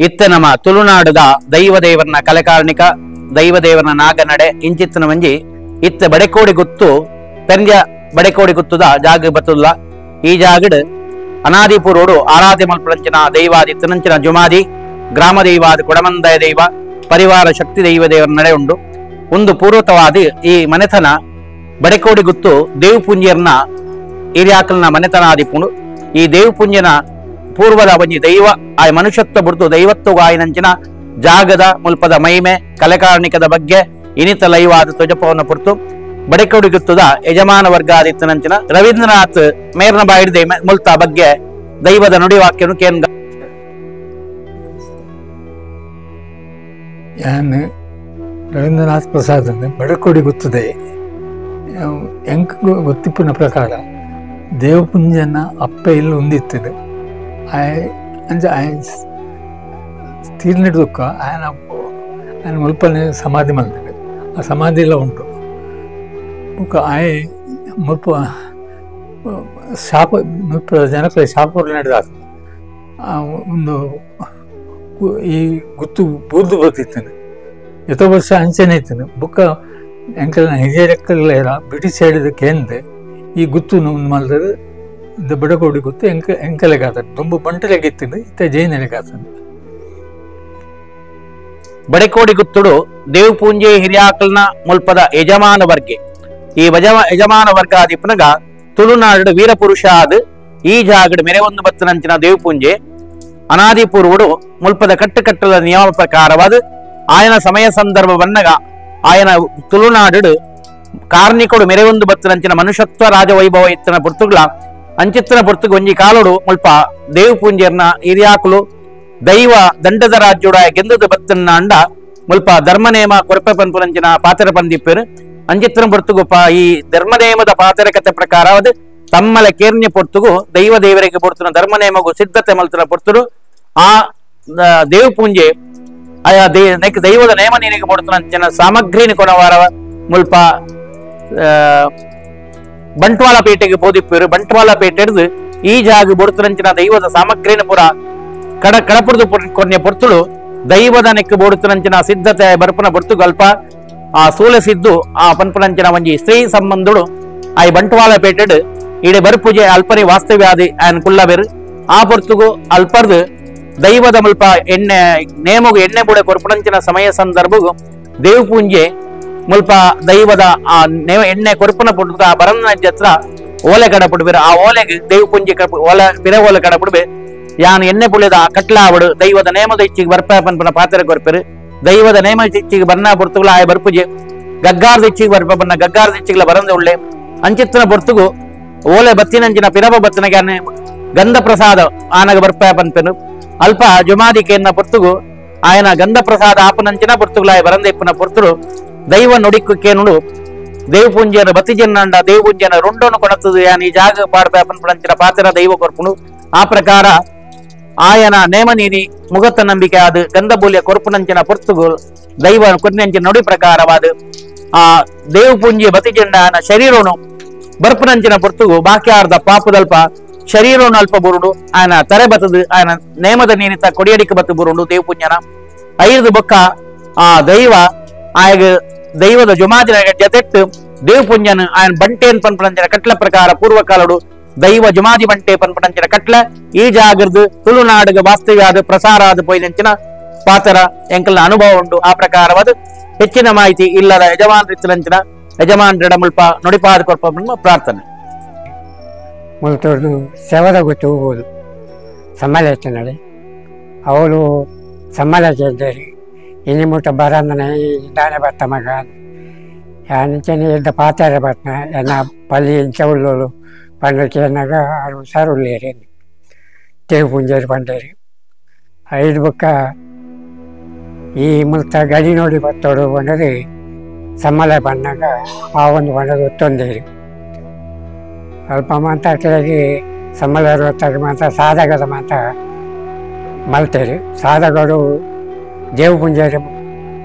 ಇತ್ತ ನಮ್ಮ ತುಳುನಾಡುದ ದೈವ ದೇವರನ ಕಲೆಕಾರ್ಣಿಕ ದೈವ ದೇವರನ ನಾಗನಡೆ ಇಂಚಿತ್ತನ ಮಂಜಿ ಇತ್ತ ಬಡೆಕೋಡಿ ಗುತ್ತು ಪೆಂದ್ಯ ಬಡೆಕೋಡಿ ಗುತ್ತುದ ಜಾಗ ಬತ್ತುಲ್ಲ. ಈ ಜಾಗಡ್ ಅನಾದಿಪುರೋಡು ಆರಾಧ್ಯ ಮಲ್ಪುನಂಚಿನ ದೈವಾದಿ ತಿನಂಚಿನ ಜುಮಾದಿ ಗ್ರಾಮ ದೈವಾದ ಕೊಡಮಂದಯ ದೈವ ಪರಿವಾರ ಶಕ್ತಿ ದೈವ ದೇವರ ನಡೆ ಉಂಡು. ಒಂದು ಪೂರ್ವತವಾದ ಈ ಮನೆತನ ಬಡೆಕೋಡಿ ಗುತ್ತು ದೇವಪುಂಜಿಯರ್ನ ಹಿರಿಯಾಕಲ್ನ ಮನೆತನ ಆದಿಪುಂಡು. ಈ ದೇವಪುಂಜನ ಪೂರ್ವದ ಒಂಜಿ ದೈವ ಆ ಮನುಷ್ಯತ್ವ ಬುಡ್ದು ದೈವತ್ವ ಆಯಿನಂಚಿನ ಜಾಗದ ಮುಲ್ಪದ ಮಹಿಮೆ ಕಲೆಕಾರ್ಣಿಕದ ಬಗ್ಗೆ ಇನಿತ ಲೈವಾದ ತೊಜಪವನ್ನು ಪುರ್ತು ಬಡೆಕೋಡಿ ಗುತ್ತದ ಯಜಮಾನ ವರ್ಗ ಆದಿತ್ತನಂಚಿನ ರವೀಂದ್ರನಾಥ್ ಮೇರ್ನ ಬಾಯಿಡ್ದೆ ಮುಲ್ತ ಬಗ್ಗೆ ದೈವದ ನುಡಿ ವಾಕ್ಯನು ಕೇಂದ್ರ. ಯಾನ್ ರವೀಂದ್ರನಾಥ್ ಪ್ರಸಾದ್ ಬಡಕೋಡಿ ಗುತ್ತದೆ ಎಂಕ್ ಗೊತ್ತಿಪ್ಪುನ ಪ್ರಕಾರ ದೇವಪುಂಜನ ಅಪ್ಪೆ ಇಲ್ಲಿ ಹೊಂದಿತ್ತದೆ. ಅಂಚ ತೀರ್ನಿಡ್ದುಕ್ಕ ಆಯನ ఆయన ಮುಲ್ಪನೆ ಸಮಾಧಿ ಮಲ್ತದೆ. ಆ ಸಮಾಧಿ ಎಲ್ಲ ಉಂಟು. ಬೊಕ್ಕ ಆಯೆ ಮುಲ್ಪ ಶಾಪ ಮುಲ್ಪ ಜನಕ್ಲೆ ಶಾಪ ನಡೆದ ಒಂದು ಈ ಗುತ್ತು ಬೂರ್ದು ಬರ್ತಿತ್ತೇನೆ ಎತ್ತೋ ವರ್ಷ ಅಂಚೆನೆ ಇತ್ತೇನೆ. ಬೊಕ್ಕ ಎಂಕಲ್ನ ಹಿರಿಯರೆಕ್ಕಲ್ಲ ಬ್ರಿಟಿಷ್ ಸೈಡ್ ಕೇಂದ್ರ ಈ ಗುತ್ತು ಮಲ್ದದು ಬಡಕೋಡಿ ಗುತ್ತು ಎಂಕ ಎಂಕಲೆಗಾತ ದುಂಬು ಬಂಟಲೆಗಿತ್ತಿದ್ದು ಇತ್ತ ಜೈನಲೆಗಾತದೆ. ಬಡೆಕೋಡಿ ಗುತ್ತುಡು ದೇವಪೂಂಜೆ ಹಿರಿಯಾಕಲ್ನ ಮುಲ್ಪದ ಯಜಮಾನ ವರ್ಗೆ ಈ ಯಜಮಾನ ವರ್ಗ ಆದಿಪ್ಪನಗ ತುಳುನಾಡು ವೀರಪುರುಷ ಆದ ಈ ಜಾಗಡ್ ಮೆರೆ ಒಂದು ಬತ್ತನಂಚಿನ ದೇವಪೂಂಜೆ ಅನಾದಿಪೂರ್ವಡು ಮುಲ್ಪದ ಕಟ್ಟುಕಟ್ಟದ ನಿಯಮ ಪ್ರಕಾರವಾದ ಆಯನ ಸಮಯ ಸಂದರ್ಭ ಬನ್ನಗ ಆಯನ ತುಳುನಾಡು ಕಾರ್ಣಿಕೊಡು ಮೆರೆ ಒಂದು ಬತ್ತನಂಚಿನ ಮನುಷ್ಯತ್ವ ರಾಜವೈಭವ ಇತ್ತನ ಪುರ್ತುಗಳ ಅಂಚಿತ್ತನ ಪುರ್ತುಗು ಒಂಜಿ ಕಾಲೋಡು ಮುಲ್ಪ ದೇವಪೂಂಜೆರ್ನ ಹಿರಿಯಾಕಲು ದೈವ ದಂಡದ ರಾಜ್ಯೋಡ ಗೆಂದದ ಬತ್ತನ್ನ ಅಂಡ ಮುಲ್ಪ ಧರ್ಮನೇಮ ಕೊರಪೆ ಪನ್ಪುನಂಚಿನ ಪಾತ್ರ ಪಂದಿಪ್ಪೇರು. ಅಂಚಿತ್ರನ ಪೊರ್ತುಗು ಈ ಧರ್ಮನೇಮದ ಪಾತ್ರ ಕಥೆ ಪ್ರಕಾರ ಅದು ತಮ್ಮಲ ಕೇರ್ನ್ಯ ಪೊರ್ತುಗು ದೈವ ದೇವರಿಗೆ ಪೊರ್ತುನ ಧರ್ಮನೇಮಗು ಸಿದ್ಧತೆ ಮಲ್ತನ ಪೊರ್ತುಡು ಆ ದೇವಪೂಂಜೆ ಆಯಾ ದೈವದ ನೇಮ ನೀರಿಗೆ ಪೊರ್ತುನಂಚಿನ ಸಾಮಗ್ರಿನ ಕೊನವಾರ ಮುಲ್ಪ ಬಂಟ್ವಾಳ ಪೇಟೆಗೆ ಪೋದಿಪ್ಪೇರು. ಬಂಟ್ವಾಳ ಪೇಟೆ ಹಿಡಿದು ಈ ಜಾಗ ಬೊಡ್ತುನಂಚಿನ ದೈವದ ಸಾಮಗ್ರಿನ ಪುರ ಕಡ ಕಡಪುರದು ಕೊನ್ಯ ಪೊರ್ತುಳು ದೈವದ ನೆಕ್ಕು ಬೋಡುತ್ತನಂಚಿನ ಸಿದ್ಧತೆ ಬರ್ಪನ ಪೊರ್ತು ಅಲ್ಪ ಆ ಸೂಲೆ ಸಿದ್ದು ಆ ಪನ್ಪನಂಚಿನ ಒಂಜಿ ಸ್ತ್ರೀ ಸಂಬಂಧುಡು ಆಯ್ ಬಂಟ್ವಾಳ ಪೇಟೆಡ್ ಈಡೆ ಬರ್ಪೂಜೆ ಅಲ್ಪರಿ ವಾಸ್ತವ್ಯಾದಿ ಆಯನ್ ಕುಲ್ಲಬೇರು. ಆ ಪೊರ್ತುಗು ಅಲ್ಪರ್ದು ದೈವದ ಮುಲ್ಪ ಎಣ್ಣೆ ನೇಮಗು ಎಣ್ಣೆ ಬುಡೆ ಕೊರ್ಪುನಂಚಿನ ಸಮಯ ಸಂದರ್ಭಗು ದೇವಪೂಂಜೆ ಮುಲ್ಪ ದೈವದ ಆ ನೇಮ ಎಣ್ಣೆ ಕೊರ್ಪುನ ಪೊರ್ತುಗ ಆ ಬರನ್ನ ಹತ್ರ ಓಲೆ ಕಡಪುಡ್ಬೇರು. ಆ ಓಲೆಗೆ ದೇವಪೂಂಜೆ ಓಲೆ ಪಿರೆ ಓಲೆ ಕಡಪುಡ್ಬೆ ಯಾನ್ ಎಣ್ಣೆ ಪುಳಿದ ಕಟ್ಲಾವಡು ದೈವದ ನೇಮದ ಇಚ್ಚಿಗೆ ಬರ್ಪ ಪನ್ಪನ ಪಾತ್ರ ಕೊರ್ಪೆರು. ದೈವದ ನೇಮ ಇಚ್ಚಿಗೆ ಬನ್ನ ಪೊರ್ತುಗಳ ಆಯ ಬರ್ಪುಜೆ ಗಗ್ಗಾರದ ಇಚ್ಚಿಗೆ ಬರ್ಪ ಬನ್ನ ಗಗ್ಗಾರದ ಇಚ್ಚಿಗಳ ಬರಂದ ಉಳ್ಳೆ ಅಂಚಿತ್ತನ ಪೊರ್ತುಗು ಓಲೆ ಬತ್ತಿನಂಚಿನ ಪಿರಬ ಬತ್ತಿನಗೆ ಗಂಧ ಪ್ರಸಾದ ಆನಗ ಬರ್ಪ ಪನ್ಪೆನು. ಅಲ್ಪ ಜುಮಾದಿಕೆಯನ್ನ ಪೊರ್ತುಗು ಆಯನ ಗಂಧ ಪ್ರಸಾದ ಆಪನಂಚಿನ ಪೊರ್ತುಗಳ ಆಯ ಬರಂದ ಇಪ್ಪನ ಪೊರ್ತುಡು ದೈವ ನುಡಿಕ್ಕು ಕೇನುಡು ದೇವಪೂಂಜೆಯರ ಬತ್ತಿಜನ್ನಂಡ ದೇವಪೂಂಜನ ರುಂಡೋನು ಕೊಡತದು ಯಾನ್ ಈ ಜಾಗ ಪಾಡ್ಪ ಪನ್ಪನಂಚಿನ ಪಾತ್ರ ದೈವ ಕೊರ್ಪುನು. ಆ ಪ್ರಕಾರ ಆಯನ ನೇಮ ನೀನಿ ಮುಗತ್ತ ನಂಬಿಕೆ ಆದ ಗಂಧಬೂಲಿಯ ಕೊರ್ಪುನಂಚಿನ ಪೊರ್ತುಗು ದೈವ ಕೊರ್ನಂಚಿನ ನುಡಿ ಪ್ರಕಾರವಾದ ಆ ದೇವಪೂಂಜೆ ಬತಿಜೆಂಡನ ಶರೀರನು ಬರ್ಪುನಂಚಿನ ಪೊರ್ತುಗು ಬಾಕ್ಯಾರ್ದ ಪಾಪದಲ್ಪ ಶರೀರನು ಅಲ್ಪ ಬುರುಡು ಆಯನ ತರೆ ಬತ್ತದು ಆಯನ ನೇಮದ ನೀನಿತ ಕೊಡಿಯಡಿಕೆ ಬತ್ತು ಬುರುಂಡು ದೇವಪುಂಜನ ಐದು ಬೊಕ್ಕ ಆ ದೈವ ಆಯಗ ದೈವದ ಜುಮಾದಿನ ಜತೆಟ್ಟು ದೇವಪುಂಜನ ಆಯನ ಬಂಟೇನ್ ಪನ್ಪನಂಚಿನ ಕಟ್ಲ ಪ್ರಕಾರ ಪೂರ್ವಕಾಲಡು ದೈವ ಜುಮಾದಿ ಬಂಟೆ ಪನ್ಪನಂಚಿನ ಕಟ್ಲ ಈ ಜಾಗರ್ದು ತುಳುನಾಡುಗ ವಾಸ್ತವ್ಯಾದ ಪ್ರಸಾರ ಆದ ಪೋಯಿನಂಚಿನ ಪಾತ್ರ ಎಂಕಲ್ನ ಅನುಭವ ಉಂಟು. ಆ ಪ್ರಕಾರವಾದ ಹೆಚ್ಚಿನ ಮಾಹಿತಿ ಇಲ್ಲದ ಯಜಮಾನ್ ಯಜಮಾನ್ರಡ ಮುಲ್ಪ ನುಡಿಪಾದ ಕೊರ್ಪ ಪ್ರಾರ್ಥನೆ. ಮುಲ್ತೋರ್ದು ಸೇವದ ಗೊತ್ತು ಹೋಗ್ಬೋದು ಸಮಾಲೋಚನೆ ಅವಳು ಸಮಾಲೋಚನೆ ಇನಿ ಮುಟ್ಟ ಬರಂದನೆ ಇದ್ದಾನೆ ಬರ್ತ ಮಗ ಅಂಚನೆ ಇದ್ದ ಪಾತಾರೆ ಬರ್ತ ಎನ್ನ ಪಲ್ಲಿ ಇಂಚ ಉಳ್ಳೋಳು ಪಂಡಕ್ಕೆ ಆರು ಸಾರು ಉಳ್ಳೇರಿ ತೇವು ಪುಂಜೇರಿ ಪಂಡೇರಿ ಐದು ಬೊಕ್ಕ ಈ ಮುಲ್ತ ಗಡಿ ನೋಡಿ ಬತ್ತೋಡು ಬಂದದು ಸಮ್ಮಲ ಬಂದಾಗ ಆ ಒಂದು ಬಂಡದು ಒತ್ತೊಂದೇರಿ ಅಲ್ಪ ಮಾತ ಕೆಳಗೆ ಸಮ್ಮಲರು ಹೊತ್ತಾಗ ಮಾತ ಸಾಧಕದ ಮಾತ ಮಲ್ತೇರಿ ಸಾಧಕರು ದೇವ ಪುಂಜೇರಿ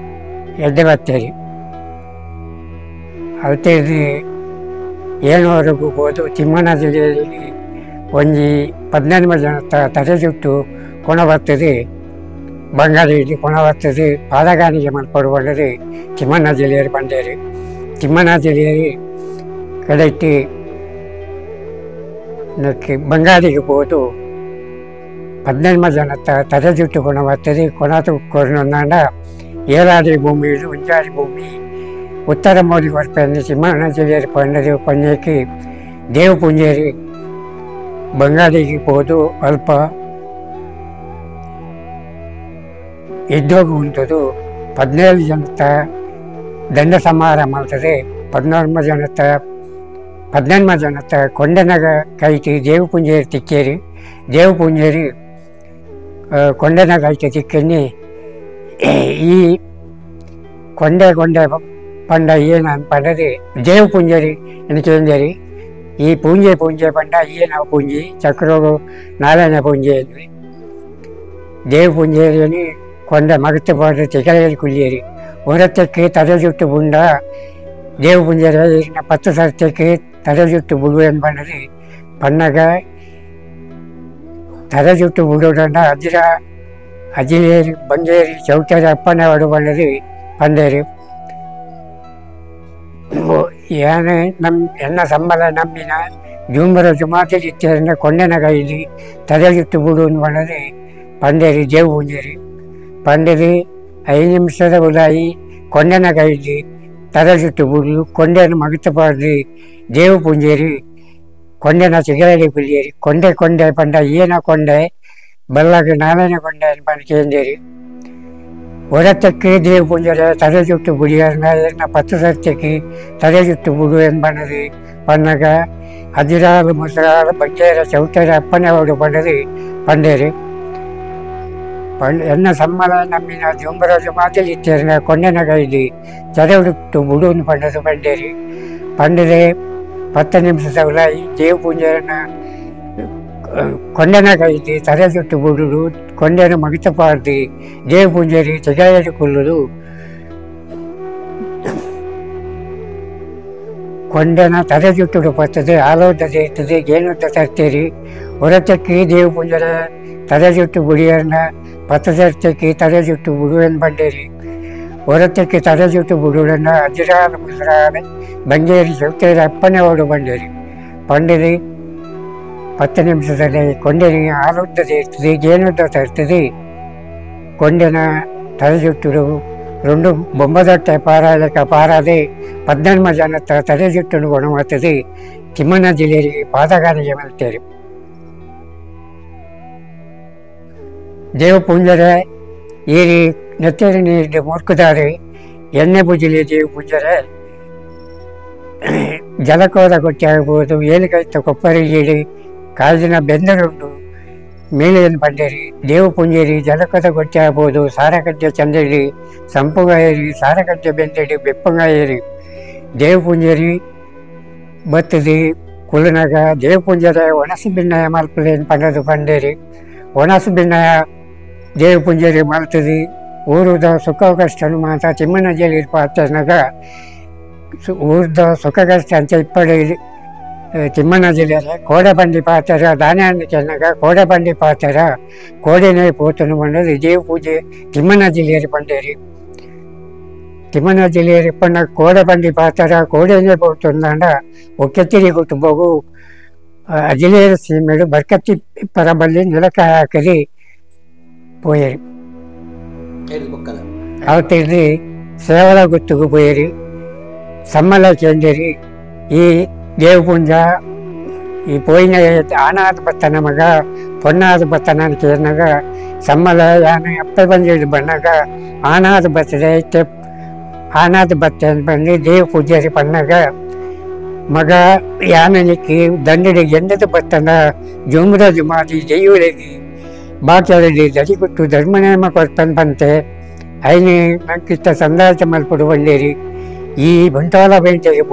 ಎಡ್ಡೆ ಬತ್ತೇರಿ ಅಲ್ತೇರಿ ಏಳುವರೆಗೂ ಹೋದು ತಿಮ್ಮನ ಜಿಲ್ಲೆಯಲ್ಲಿ ಒಂಜಿ 15 ಜನ ತಲೆ ಜುಟ್ಟು ಕೊಣ ಬರ್ತದೆ. ಬಂಗಾಡಿ ಕೊಣವತ್ತದು ಪಾದಗಾನಿಗೆ ಮಲ್ಪಡು ಪಂಡದು ತಿಮ್ಮಣ್ಣ ಜಿಲ್ಲೆಯರು ಪಂಡೇರು ತಿಮ್ಮಣ್ಣ ಜಿಲ್ಲೆಯರು ಕಡೆಟ್ಟಿ ನಕ್ಕೆ ಬಂಗಾಡಿಗೆ ಹೋದು 15 ಜನ ತಲೆಜುಟ್ಟು ಕೊಣವತ್ತದು ಕೊಣತು ಕೊರನೊಂದಾಂಡ ಏಲಾಡಿ ಭೂಮಿ ಉಂಜಾರಿ ಭೂಮಿ ಉತ್ತರ ಮೋದಿ ಕೊರ್ಪೆಂದು ತಿಮ್ಮಣ್ಣ ಜಿಲ್ಲೆಯರು ಪಂಡದು ಪಂಜಕ್ಕೆ ದೇವ ಪುಂಜೇರಿ ಬಂಗಾಡಿಗೆ ಹೋದು ಅಲ್ಪ ಯುದ್ಧೋಗ ಉಂಟದು 17 ಜನತ್ತ ದಂಡ ಸಂಹಾರ ಮಾಡ್ತದೆ 14 ಜನತ್ತ 15 ಜನತ್ತ ಕೊಂಡನಗ ಕೈತಿ ದೇವಪುಂಜೇರಿ ತಿಕ್ಕೇರಿ ದೇವಪುಂಜೇರಿ ಕೊಂಡನ ಕೈತಿ ತಿಕ್ಕಿ ಈ ಕೊಂಡೆ ಕೊಂಡೆ ಪಂಡ ಏನ ಪಂಡದು ದೇವಪುಂಜೇರಿ എനിക്കേಂದೇರಿ ಈ ಪೂಂಜೆ ಪೂಂಜೆ ಪಂಡ ಏನ ಪೂಂಜಿ ಚಕ್ರೋಗು ನಾರಾಯಣ ಪೂಂಜೆ ಅಂದ್ವಿ ದೇವಪುಂಜೇರಿಯನಿ ಕೊಂಡ ಮಗತ್ತು ಪಾಡು ತಿಕಲೇರಿ ಕುಲ್ಲಿಯರಿ ಹೊರತಕ್ಕೆ ತಲೆಜುಟ್ಟು ಬುಂಡ ದೇವಪುಂಜೇರಿ 10 ಸರ್ತಕ್ಕೆ ತಲೆಜುಟ್ಟು ಬುಡು ಎಂಬಂಡದು ಪನ್ನಗ ತಲೆಜುಟ್ಟು ಬುಡುಡಂಡ ಅಜ್ರ ಅಜಿಲೇರಿ ಬಂಗೇರಿ ಚೌಟರಿ ಅಪ್ಪನ ವಡು ಬಂಡದು ಪಂಡೇರಿ ಏನೇ ನಮ್ಮ ಎನ್ನ ಸಂಬಳ ನಂಬಿನ ಜೂಂಬರ ಜುಮಾತಿ ಇತ್ತೆರಿಂದ ಕೊಂಡನ ಕೈಲಿ ತಲೆಜುಟ್ಟು ಬುಡು ಬಂಡದು ಪಂಡೇರಿ ದೇವಪುಂಜೇರಿ ಪಂಡದು 5 ನಿಮಿಷದ ಉಲಾಯಿ ಕೊಂಡನ ಕೈಲಿ ತಲೆಜುಟ್ಟು ಬುಡು ಕೊಂಡೆಯನ್ನು ಮಗತಪಾಡ್ದು ದೇವಪುಂಜೇರಿ ಕೊಂಡೆನ ಚಿಗರಡಿ ಕುಲ್ಲಿಯರಿ ಕೊಂಡೆ ಕೊಂಡೆ ಪಂಡ ಏನ ಕೊಂಡೆ ಬಲ್ಲಾಗ ನಾರಾಯಣ ಕೊಂಡೆ ಪಂಡ ಹೊರತಕ್ಕೆ ದೇವಪುಂಜರ ತಲೆಜುಟ್ಟು ಬುಡಿಯರ್ನ 10 ಸರ್ತಕ್ಕೆ ತಲೆಜುಟ್ಟು ಬುಡು ಎಂಬನದು ಪನ್ನಗ ಅದಿರಾಲು ಮುಸರಾಲು ಬಂಗೇರ ಚೌಟರ ಅಪ್ಪನವರು ಪಂಡದು ಪಂಡೇರಿ ಪಂಡ ಎನ್ನ ಸಮ್ಮಲ ನಮ್ಮಿನ ಜುಂಬರ ಜುಮಾತಿಲಿ ಇತ್ತೇರಿನ ಕೊಂಡನ ಕೈಲಿ ತಲೆಜುಟ್ಟು ಬುಡುವನ್ನು ಪಂಡದು ಪಂಡೇರಿ ಪಂಡದೆ 10 ನಿಮಿಷದ ಉಲಾಯಿ ದೇವಪುಂಜರನ ಕೊಂಡನ ಕೈಲಿ ತಲೆಜುಟ್ಟು ಬುಡುಡು ಕೊಂಡೆನ ಮಗಿತಪಾಡ್ದು ದೇವಪುಂಜೇರಿ ತೆಗೆಯಲು ಕುಲ್ಲುದು ಕೊಂಡನ ತಲೆಜುಟ್ಟು ಬರ್ತದೆ ಆಲೋದ ಇರ್ತದೆ ಗೇನುದ್ದ ತರ್ತೀರಿ ಹೊರತಕ್ಕೆ ದೇವಪುಂಜರ ತಲೆಜುಟ್ಟು ಬುಡಿಯನ್ನ 10 ಸರ್ತಕ್ಕೆ ತಲೆಜುಟ್ಟು ಬುಡುವೆನ್ ಬಂಡೇರಿ ಹೊರತಕ್ಕೆ ತಲೆಜುಟ್ಟು ಬುಡುಡನ್ನ ಅಜಿರಾಲ ಮುಸರಾಲ ಬಂಗೇರಿ ಚೌಟೇರಿ ಅಪ್ಪನೇ ಓಡು ಬಂಡೇರಿ ಪಂಡದಿ 10 ನಿಮಿಷದಲ್ಲಿ ಕೊಂಡೆನಿಗೆ ಆಲುದ್ದದೆ ಇರ್ತದೆ ಗೇನುದ್ದ ತರ್ತದೆ ಕೊಂಡೆನ ತಲೆಜುಟ್ಟು 2 ಬೊಂಬದಟ್ಟೆ ಪಾರಾಲಕ ಪಾರಾದೆ 15 ಜನ ತಲೆಜುಟ್ಟನ್ನು ಗುಣಮಾತದೆ ತಿಮ್ಮಣ್ಣ ಜಿಲ್ಲೆಯರಿಗೆ ಪಾದಗಾನಿಗೆ ಮಲ್ತೇರಿ ದೇವಪುಂಜರೆ ಏರಿ ನೆತ್ತರಿ ನೀರು ಮೂರ್ಕುದಾರಿ ಎಣ್ಣೆ ಬುಜಿಲಿ ದೇವಪುಂಜರೆ ಜಲಕೋದ ಕೊಟ್ಟಿ ಆಗ್ಬೋದು ಏಲಿಕೈತ ಕೊಪ್ಪರಿ ಗೀಡಿ ಕಾಜಿನ ಬೆಂದರುಂಡು ಮೇಲೆಯನ್ನು ಬಂಡೇರಿ ದೇವಪುಂಜೇರಿ ಜಲಕದ ಗೊಟ್ಟಿ ಆಗ್ಬೋದು ಸಾರಕಡ್ಡೆ ಚಂದೇರಿ ಸಂಪುಗಾಯರಿ ಸಾರಕಡ್ಡೆ ಬೆಂದೇಡಿ ಬೆಪ್ಪಂಗಾಯರಿ ದೇವಪುಂಜೇರಿ ಬತ್ತದಿ ಕುಲನಾಗ ದೇವಪುಂಜರ ಒಣಸು ಬಿನ್ನಯ ಮಲ್ಪಲೇನು ಪಂಡದು ಪಂಡೇರಿ ಒಣಸು ಬಿನ್ನಯ ದೇವಪುಂಜೇರಿ ಮಲ್ತದಿ ಊರುದ ಸುಖ ಕಷ್ಟನು ಮಾತ ತಿಮ್ಮನ ಜೇಲಿ ಪಾತ್ರನಾಗ ಊರ್ದ ಸುಖ ಕಷ್ಟ ಅಂತ ಇಪ್ಪಡಿ ತಿಮ್ಮಣ್ಣ ಜಿಲ್ಲೆಯ ಕೋಡೆಬಂಡಿ ಪಾತ್ರ ದಾನ್ಯಾన్ని ಚೆನ್ನಗ ಕೋಡೆಬಂಡಿ ಪಾತ್ರ ಕೋಡೆನೇ ಪೋತನು ಬಂಡದು ದೇವ ಪೂಜೆ ತಿಮ್ಮಣ್ಣ ಜಿಲ್ಲೆಯರು ಬಂಡೇರಿ ತಿಮ್ಮಣ್ಣ ಜಿಲ್ಲೆಯರು ಪಣ್ಣ ಕೋಡೆಬಂಡಿ ಪಾತ್ರ ಕೋಡೆನೇ ಪೋತುಂದಾಂಡ ಒಕ್ಕೆತ್ತಿರಿ ಕುಟುಂಬಗೂ ಅಜಿಲೇರ ಸೀಮೆಡು ಬರ್ಕತ್ತಿ ಪರಬಲ್ಲಿ ನೆಲಕ ಹಾಕಲಿ ಪೋಯರಿ ಅವತ್ತಿರ್ದು ಸೇವಲ ಗುತ್ತುಗೂ ಪೋಯರಿ ಸಮ್ಮಲ ಚೆಂದೇರಿ ಈ ದೇವಪುಂಜ ಈ ಪೋಯಿನ ಆನಾದ ಬತ್ತನ ಮಗ ಪೊನ್ನಾದ ಬತ್ತನ ಕೇರ್ನಾಗ ಸಮ್ಮಲ ಯಾನ ಅಪ್ಪ ಬಂದಿದ್ದು ಬಣ್ಣಾಗ ಆನಾದ ಬತ್ತದೆ ಆನಾದ ಬತ್ತೆ ಅಂತ ಬಂದು ದೇವ ಪೂಜಾರಿ ಪಣ್ಣಾಗ ಮಗ ಯಾನನಿಕ್ಕಿ ದಂಡಡಿ ಎಂದದ ಬತ್ತನ ಜುಮ್ರ ಜುಮಾದಿ ಜೈಯುಳಗಿ ಬಾಕಿ ದರಿಗುಟ್ಟು ಧರ್ಮನೇಮ ಕೊರ್ತನ್ ಬಂತೆ ಐನಿ ನಂಕಿತ್ತ ಸಂದಾಜ ಮಲ್ಪಡು ಬಂಡೇರಿ ಈ ಬಂಟಾಲ ಬೆಂಟೆಗೆ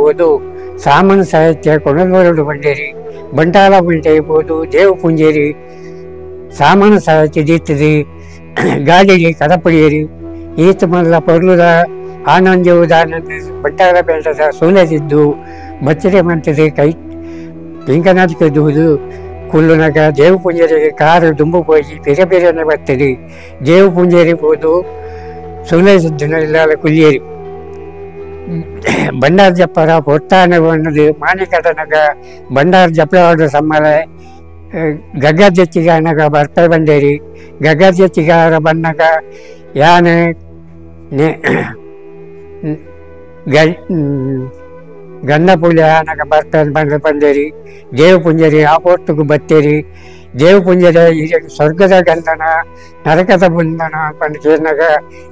ಸಾಮಾನ್ಯ ಸಾಹಿತ್ಯ ಕೊಣಲ್ವರಡು ಬಂಡೇರಿ ಬಂಟಾಲ ಬೆಂಟೆಗೆ ದೇವಪುಂಜೇರಿ ಸಾಮಾನ್ಯ ಸಾಹಿತ್ಯ ದೀತದಿ ಗಾಡಿಗೆ ಕಡಪಡಿಯರಿ ಈತ ಮಲ್ಲ ಪೊರ್ಲುದ ಆನಂದವುದಾನಂದ ಬಂಟಾಲ ಬೆಂಟದ ಸೂಲದಿದ್ದು ಬಚ್ಚರೆ ಮಂತದೆ ಕೈ ಪಿಂಕನಾಥಕ್ಕೆ ದೂದು ಕುಲ್ಲುನಗ ದೇವ ಪುಂಜರಿಗೆ ಕಾರು ದುಂಬು ಪೋಯಿ ಪಿರ ಪಿರನೆ ಬತ್ತಡಿ ದೇವ ಪುಂಜರಿ ಪೋದು ಸುಲೇ ಇಲ್ಲಾಲ ಕುಲ್ಲೇರಿ ಬಂಡಾರ ಜಪ್ಪರ ಪೊಟ್ಟಾನ ಬಂದದು ಮಾಣಿಕಟನಗ ಬಂಡಾರ ಜಪ್ಪಳವಾಡ ಸಮ್ಮಲೆ ಗಗ್ಗಜೆತ್ತಿಗಾನಗ ಬರ್ಪೆ ಬಂದೇರಿ ಗಗ್ಗಜೆತ್ತಿಗಾರ ಬಣ್ಣಗ ಯಾನೆ ಗಂಡ ಪುಲಿ ಆನಗ ಬರ್ಪೆ ಬಂದ ಬಂದೇರಿ ದೇವ ಪುಂಜರಿ ಆ ಪೋರ್ತುಗು ಬತ್ತೇರಿ ದೇವ ಪುಂಜರಿ ಸ್ವರ್ಗದ ಗಂಧನ ನರಕದ ಬಂಧನ ಬಂದು ಕೇಳಿನಾಗ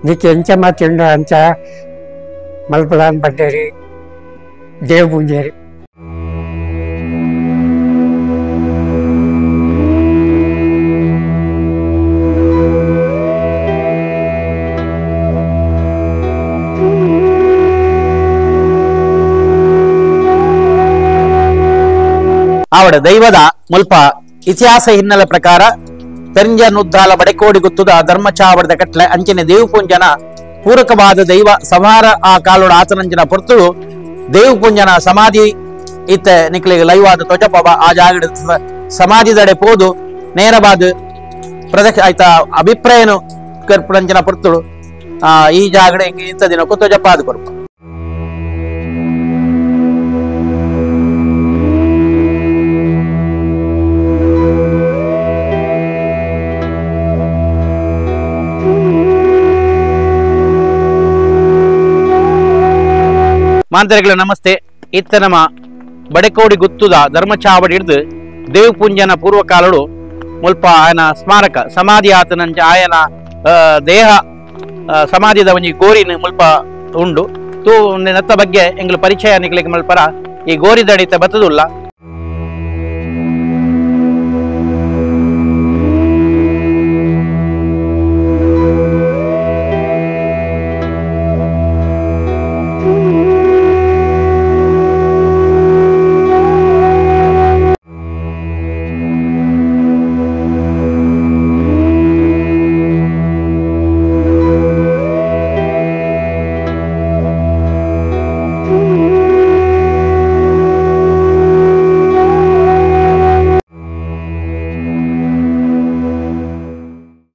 ನಿಕ್ಕೆ ಎಂಚ ಮಾತಿಂಡು ಅಂಚ ಮಲ್ಪಲಾನ್ ಬಂದೇರಿ ದೇವ ಪುಂಜರಿ. ಆವಡ ದೈವದ ಮುಲ್ಪ ಇತಿಹಾಸ ಹಿನ್ನೆಲೆ ಪ್ರಕಾರ ಪೆರಂಜನುದ್ದಾಲ ಬಡೆಕೋಡಿ ಗುತ್ತದ ಧರ್ಮಚಾವಡದ ಕಟ್ಲೆ ಅಂಚನೆ ದೇವಪುಂಜನ ಪೂರಕವಾದ ದೈವ ಸಂಹಾರ ಆ ಕಾಲೋಡ ಆತನಂಜನ ಪೊರ್ತುಳು ದೇವಪುಂಜನ ಸಮಾಧಿ ಇತ್ತ ನಿಕ್ಲಿಗೆ ಲೈವಾದ ತೊಜಪವ ಆ ಜಾಗಡ ಸಮಾಧಿದಡೆ ಪೋದು ನೇರವಾದ ಪ್ರದಕ್ಷ ಆಯ್ತಾ ಅಭಿಪ್ರಾಯನು ಕರ್ಪುಣಂಜನ ಪೊರ್ತುಳು ಈ ಜಾಗಡೆ ಇಂಥ ದಿನಕ್ಕೂ ತೊಜಪಾದ ಕೊರ್ಪ. ಮಾಂತರಿಗಳ ನಮಸ್ತೆ. ಇತ್ತ ನಮ್ಮ ಬಡೆಕೋಡಿ ಗುತ್ತುದ ಧರ್ಮಚಾವಡಿ ಹಿಡಿದು ದೇವಪುಂಜನ ಪೂರ್ವಕಾಲಡು ಮುಲ್ಪ ಆಯನ ಸ್ಮಾರಕ ಸಮಾಧಿ ಆತನಂಚ ಆಯನ ದೇಹ ಸಮಾಧಿದ ಒಂಜಿ ಗೋರಿನ ಮುಲ್ಪ ಉಂಡು ತೂ ನೆತ್ತ ಬಗ್ಗೆ ಎಂಗ್ಲ ಪರಿಚಯ ನಿಕ್ಲಿಗೆ ಮಲ್ಪರ ಈ ಗೋರಿ ದಡಿತ ಬತ್ತದುಲ್ಲ.